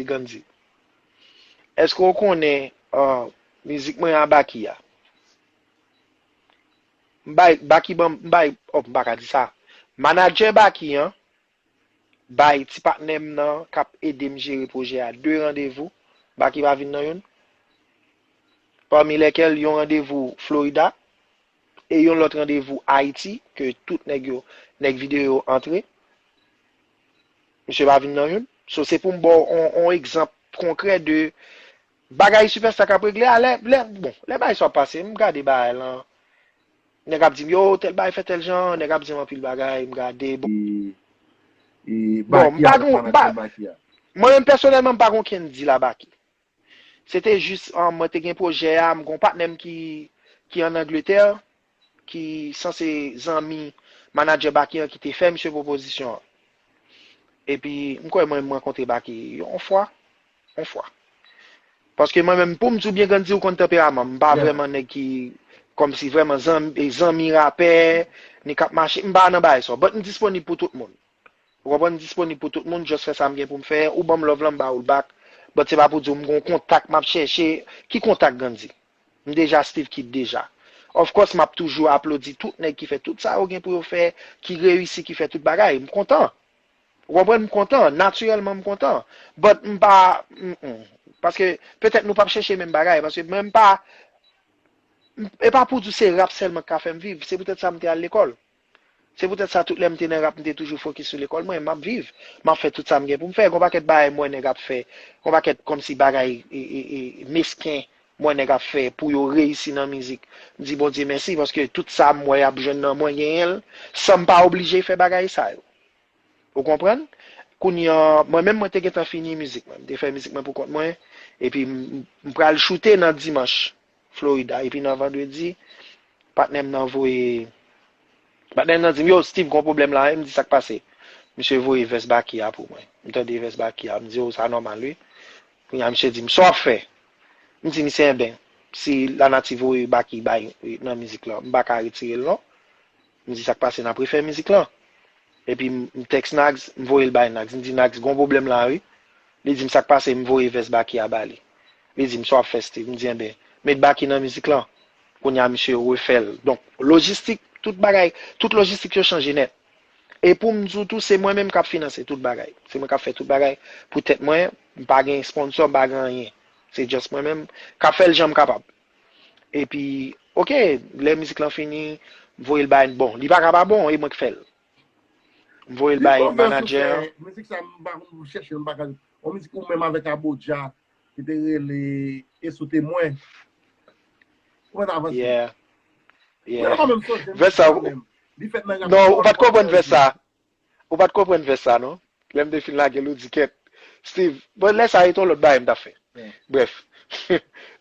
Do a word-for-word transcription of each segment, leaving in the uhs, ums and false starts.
Gandhi. Èske w konnen uh, mizik mwen a Baky a? M bay, Baky ban, m bay, oh, m pa ka di sa. Manadjè Baky an bay ti patnè m nan k ap ede m jere pwojè a de randevou. Baky pa vin nan youn. Pami lèkèl yon randevou Florida e yon lòt randevou Ayiti ke tout nèg yo, nèg videyo yo antre. Misye pa vin nan youn. So se pou m ba w on, on egzanp konkrè de bagay Superstar k ap regle a. Lè, lè, bon, lè bagay sa ap pase, m gade bagay lan. Nèg ap di m, yo, tèl bagay fè tèl jan, nèg ap di m anpil bagay, m gade, bon. E, e Bon, m Baky pa a, gon, m pa, manadjè Baky a. Mwen menm pèsonèlman, m pa gon kenn dil a Baky. Se te jis, an, mwen te gen pwojè a, m gon patnè m ki, ki ann Angletè, ki sanse zanmi manadjè Baky an ki te fè misye pwopozisyon an. Epi, m kwè mwen, m rankontre Baky yon fwa. Yon fwa. Paske mwen menm, pou m di w byen Gandhi, ou konn tanperaman m. M pa vrèman nèg ki, kòmsi vrèman zanmi, zanmi rapè, ni k ap mache. M pa nan bagay sa. But m disponib pou tout moun. Ou konprann, m disponib pou tout moun, just fè sa m gen pou m fè. Ou ban m love lan, m ba ou l back. But se pa pou di w m gon kontak m ap chèche. Ki kontak Gandhi? M deja Steve Kid deja. Of course, m ap toujou aplodi tout nèg ki fè tout sa yo gen pou yo fè, ki reyisi, ki fè tout bagay. M kontan. Ou konprann, m kontan. Natirèlman, m kontan. But m pa, mm, mm. Paske petèt nou p ap chèche menm bagay. Paske mwen m pa, e pa pou di w se rap sèlman k ka fè m viv. Se poutèt sa m te al lekòl. Se poutèt sa tout lè m te nan rap, m te toujou fokis sou lekòl mwen. M ap viv. M ap fè tout sa m gen pou m fè. Gon pakèt bagay m wè nèg ap fè. Gon pakèt kòmsi bagay e, e, e, mesken m wè nèg ap fè pou yo reyisi nan mizik. M di Bondye mèsi paske tout sa m wè y ap jwenn nan mwen genyen l san m pa oblije fè bagay sa yo. Ou konprann? Kounye a, mwen menm mwen te gentan fini mizik mwen. M te fè mizik mwen pou kont mwen. Epi m, m pral choute nan dimanch. Florida. Epi nan vandredi, patnè m nan voye. Patnè m nan di m, yo, Steve, gon pwoblèm la wi. M di, sa k pase? Misye voye vès Baky a pou mwen. M tande vès Baky a. M di, o, sa nòmal wi. Kounye a, misye di m, sa w ap fè? M di misye, enben, si lanati voye Baky bay nan mizik lan, m pa ka retire l non. M di, sa k pase, n ap refè mizik lan. Epi m tèks Nags, m voye l bay Nags. M di, Nags, gon pwoblèm la wi. Li di m sa k pase, m voye vès Baky a ba li. Li di m sa w ap fè Steve. M di enben, met Baky nan mizik lan. Kounye a misye refè l. Donk, lojistik, tout bagay, tout lojistik yo chanje nèt. E pou m di w tou, se mwen menm k ap finanse tout bagay. Se mwen k ap fè tout bagay pou tèt mwen. M pa gen sponsò, m pa gen anyen. Se just mwen menm k ap fè l jan m kapab. Epi, oke, lè mizik lan fini, m voye l bay, bon, li pa ka pa bon, e mwen k fè l. M voye l bay manadjè an. Mizik sa, m pa konn pou chèche, m pa ka. On mizik ou menm avèk Abodja, ki te rele E sou temwen. Ou konn avanse. Yeah. Mwen pa Yeah. menm sonje Vès sa, li fèt nan rap. Non, ou pa t konprann vès sa. Ou pa t konprann vès sa, non? Lè m te fin lage l, ou di kèt. Steve, bon, lè sa, e t on lòt bagay m t ap fè. Brèf.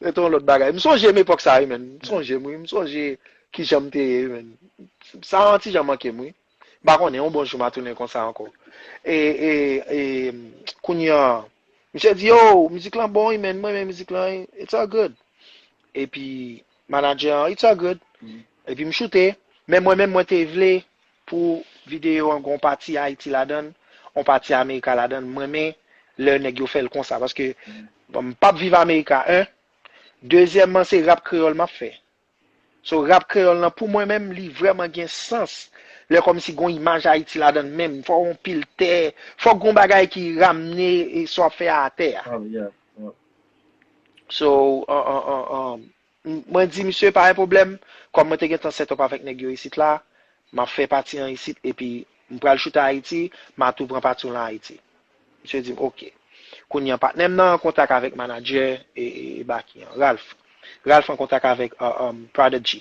E t on lòt bagay. M sonje m epòk sa, wi, menn. M sonje m, wi. M sonje kijan m te ye, wi, menn. Sa yon ti jan manke m, wi. M pa konnen, yon bon jou m a tounen konsa ankò. E, e, e, kounye a, misye di, yo, mizik lan bon, wi, menn. Mwen renmen mizik lan, wi. It's all good. Epi, manadjè an, it's all good. Epi m choute. Men mwen menm, mwen te vle pou videyo an gon pati Ayiti ladan l, on pati Amerika ladan l. M renmen lè nèg yo fè l konsa. Paske, bon, m p ap viv Amerika, en. Dezyèmman, se rap kreyòl m ap fè. So, rap kreyòl lan, pou mwen menm, li vrèman gen sans. Lè kòmsi gon imaj Ayiti ladan l menm. Fò on pil tè. Fòk gon bagay ki ramne e sa w ap fè a atè a. Ah, yeah, yeah. So, an, an, an, an, m- mwen di misye pa gen pwoblèm, kòm mwen te gentan set up avèk nèg yo isit la, m ap fè pati an isit, epi m pral choute Ayiti, m a tou pran pati w lan Ayiti. Misye di m, oke. Kounye a, patnè m nan an kontak avèk manadjè e, e, e Baky an, Ralph. Ralph an kontak avèk uh, um, Prodigy.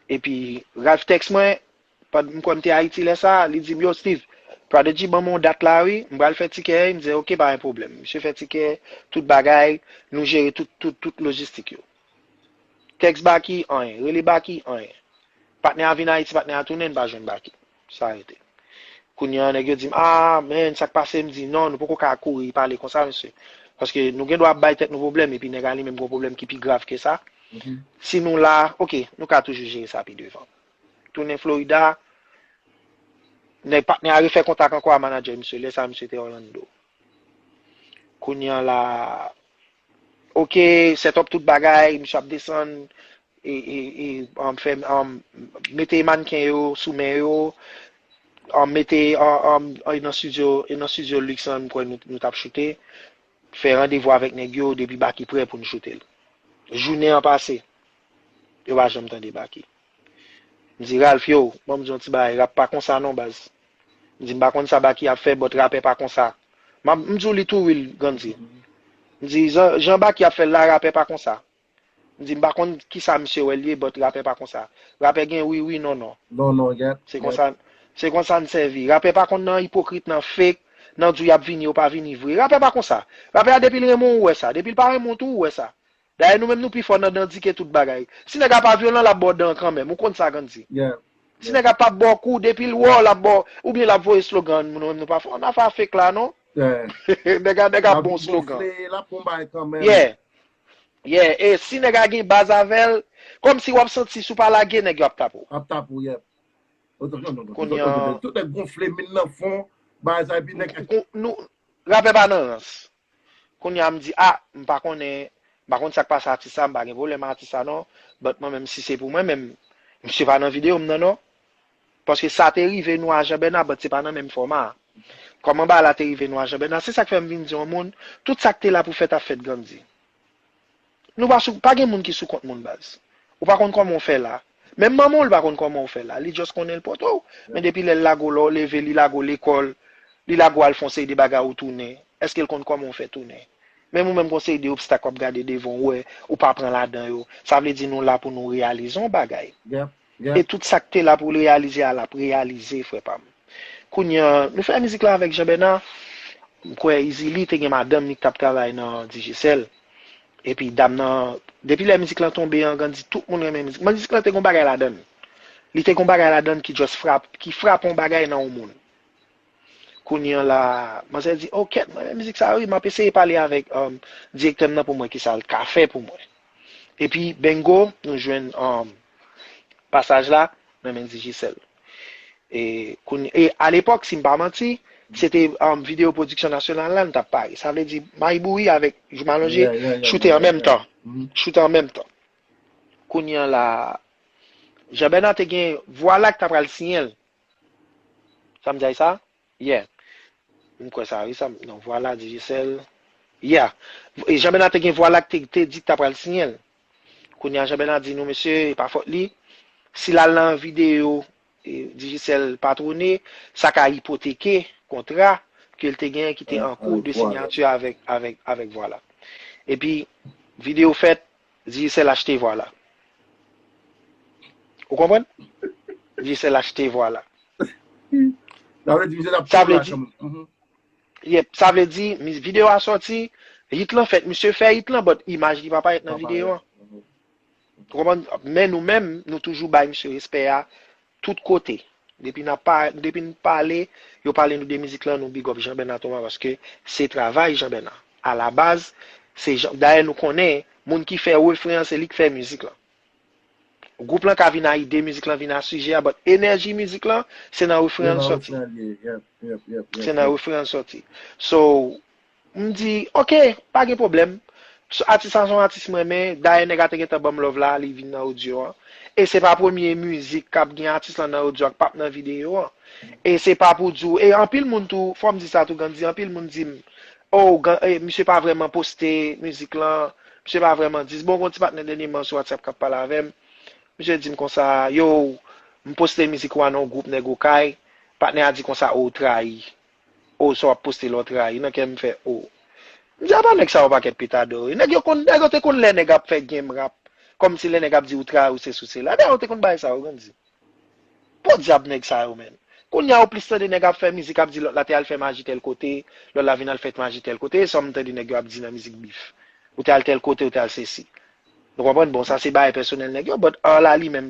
Epi, Ralph tèks mwen, pandan m kwè m te Ayiti lè sa, li di m, yo, Steve, Prodigy ban m yon dat la, wi, m pral fè tikè, m di, oke, pa gen pwoblèm. Misye fè tikè, tout bagay, nou jere tout, tout, tout lojistik yo. Tèks Baky, anyen. Rele Baky, anyen. Patnè a vin Ayiti, patnè a tounen, n pa jwenn Baky. Sa rete. Kounye a, nèg yo di m, ah, man, sa k pase? M di, non, nou poko ka kouri pale konsa, mesye. Paske nou gen dwa ap bay tèt nou pwoblèm, epi nèg a li menm gon pwoblèm ki pi grav ke sa. Si nou la, oke, nou ka toujou jere sa pi devan. Tounen Florida, nèg patnè a refè kontak ankò a manadjè misye, lè sa misye te Orlando. Kounye a la, oke, set up tout bagay, misye ap desann, e, e, e, um, fè, um, mete mannken yo sou men yo, um, mete, um, um, e nan studio, e nan studio Luxon, m kwè nou, nou t ap choute, fè randevou avèk nèg yo, depi Baky prè pou n choute l. Jounen an pase, yo pa janm tande Baky. M di, Ralph, yo, ban m di yon ti bagay, rap pa konsa non, baz. M di, m pa konn sa Baky ap fè, but rapè pa konsa. M ap, m di w li tou, Will Gandhi. M di, jan, jan Baky ap fè l la, rapè pa konsa. M di, m pa konn kisa misye wè l ye, but rapè pa konsa. Rapè gen wi, wi, non, non. Non, non, yep. Se konsa, se konsa n sèvi. Rapè pa konn nan ipokrit, nan fake, nan di w y ap vini, yo pa vini vre. Rapè pa konsa. Rapè a, depi l renmen w, ou wè sa. Depi l pa renmen w tou, ou wè sa. Dayè, nou menm nou pi fò nan dandike tout bagay. Si nèg la pa vyolan, l ap ba w dan kanmenm. Ou konn sa, Gandhi. Si nèg la p ap ba w kou, depi l wè w, l ap ba w, oubyen l ap voye slogan, nou menm nou pa fò nan afè fake la, non. Nèg la, nèg la bon slogan. L ap bon bagay kanmenm. Yeah. Yeah. E si nèg la gen baz avè l, kòmsi w ap santi si w pa lage, nèg yo ap tape w. Ap tape w, yep. Kounye a. Tout nèg gonfle, min nan fon, bagay sa, epi nèg. Nou, rapè pa nan rans. Kounye a m di, a, m pa konnen, m pa konn sa k pase atis sa, m pa gen pwoblèm ak atis sa non, but mwen menm si se pou mwen menm, misye pa nan videyo m nan non. Paske sa te rive nou a Jean Bernard, but se pa nan menm fòma a. Kòman bagay la te rive nou a Jean Bernard, se sa k fè m vin di yon moun, tout sa k te la pou fèt ap fèt Gandhi. Nou pa sou, pa gen moun ki sou kont moun baz. Ou pa konn kòman w fè la. Menm manman w li pa konn kòman w fè la. Li just konnen l pote w. Men depi lè l lage w la w leve, li lage w lekòl, li lage w al fè yon seri de bagay ou tounen. Èske l konn kòman w fè tounen? Menm ou menm gon seri de obstak w ap gade devan w, ou wè, ou pa pran ladan yo. Sa vle di nou la pou nou reyalize yon bagay. E tout sa k te la pou l reyalize a, l ap reyalize, frè pa m. Kounye a, nou fè mizik la avèk Jean Bernard. M kwè Easy Lee te gen madanm li k t ap travay nan Digicel. Epi dam nan, depi lè mizik lan tonbe an, Gandhi, tout moun renmen mizik. Mizik lan te gon bagay ladan l. Li te gon bagay ladan l ki just frap, ki frape yon bagay nan yon moun. Kounye a la, manzè di, o kèt, mwen renmen mizik sa wi, m ap eseye pale avèk um, direktè m nan pou m wè kisa l ka fè pou mwen. Epi bingo, nou jwenn um, pasaj la nan men Digicel. E, kounye, e alepòk, si m pa manti, se te um, Videyo Pwodiksyon Nasyonal la n t ap pare. Sa vle di, Mayi Bouyi avèk Jou Malonje choute an menm tan. Choute an menm tan. Kounye a la, Jean Bernard te gen Vwala k t ap pral siyen l. Sa m di sa? Yeah. M kwè sa wi, sa m, non, Vwala, Digicel. Yeah. E Jean Bernard te gen Vwala k te, te di k t ap pral siyen l. Kounye a Jean Bernard di nou, mesye, e pa fòt li. Si l al nan videyo e, Digicel patwone, sa ka ipoteke kontra ke l te genyen ki te an kou de siyati avèk, avèk, avèk Vwala. Epi, videyo fèt, Digicel achte Vwala. Ou konprann? Digicel achte Vwala. Sa vle di, misye t ap Sa vle di, Yep, sa vle di, videyo a sòti, hit lan fèt, misye fè hit lan, but imaj li pa parèt nan videyo an. Ou konprann? Men nou menm, nou toujou bay misye respè a tout kote. Depi n ap pa, depi n pale, yo pale nou de mizik lan, nou big up Jean Bernard Thomas paske se travay Jean Bernard. Alabaz, se Jean, dayè nou konnen, moun ki fè refren an, se li k fè mizik lan. Gwoup lan ka vin a ide mizik lan, vin a sijè a, but enèji mizik lan, se nan refren an l sòti. Se nan refren an l sòti. So, m di, ok, pa gen pwoblèm. Atis sa se yon atis m renmen, dayè nèg la te gentan ban m love la, li vin nan odyo an. E se pa premye mizik k ap gen atis lan nan odyo a k p ap nan videyo an. E se pa pou di w, e anpil moun tou, fò m di sa tou, Gandhi, anpil moun di m, oh, misye pa vrèman poste mizik lan, misye pa vrèman dis. Bon, gon ti patnè dènyèman sou WhatsApp k ap pale avè m. Misye di m konsa, yo, m poste mizik ou a nan yon gwoup nèg Okay. Patnè a di konsa, oh, ou trayi. Oh, sa w ap poste la w trayi. Nan kè m fè, oh. M di, apa nèg sa yo pakèt petadò wi. Nèg yo konn, nèg yo te konn lè nèg ap fè game rap. Kòmsi lè nèg ap di ou trayi ou sesi ou sela. Dayè yo te konn bagay sa yo, Gandhi. Podyab nèg sa yo, menn. Kounye a ou plis tande nèg ap fè mizik ap di lòt la te al fè maji tèl kote, lòt la vin al fè maji tèl kote, e sa m tande nèg yo ap di nan mizik bif. Ou te al tèl kote, ou te al sesi. Nou konprann? Bon, sa se bagay pèsonèl nèg yo, but a la li menm,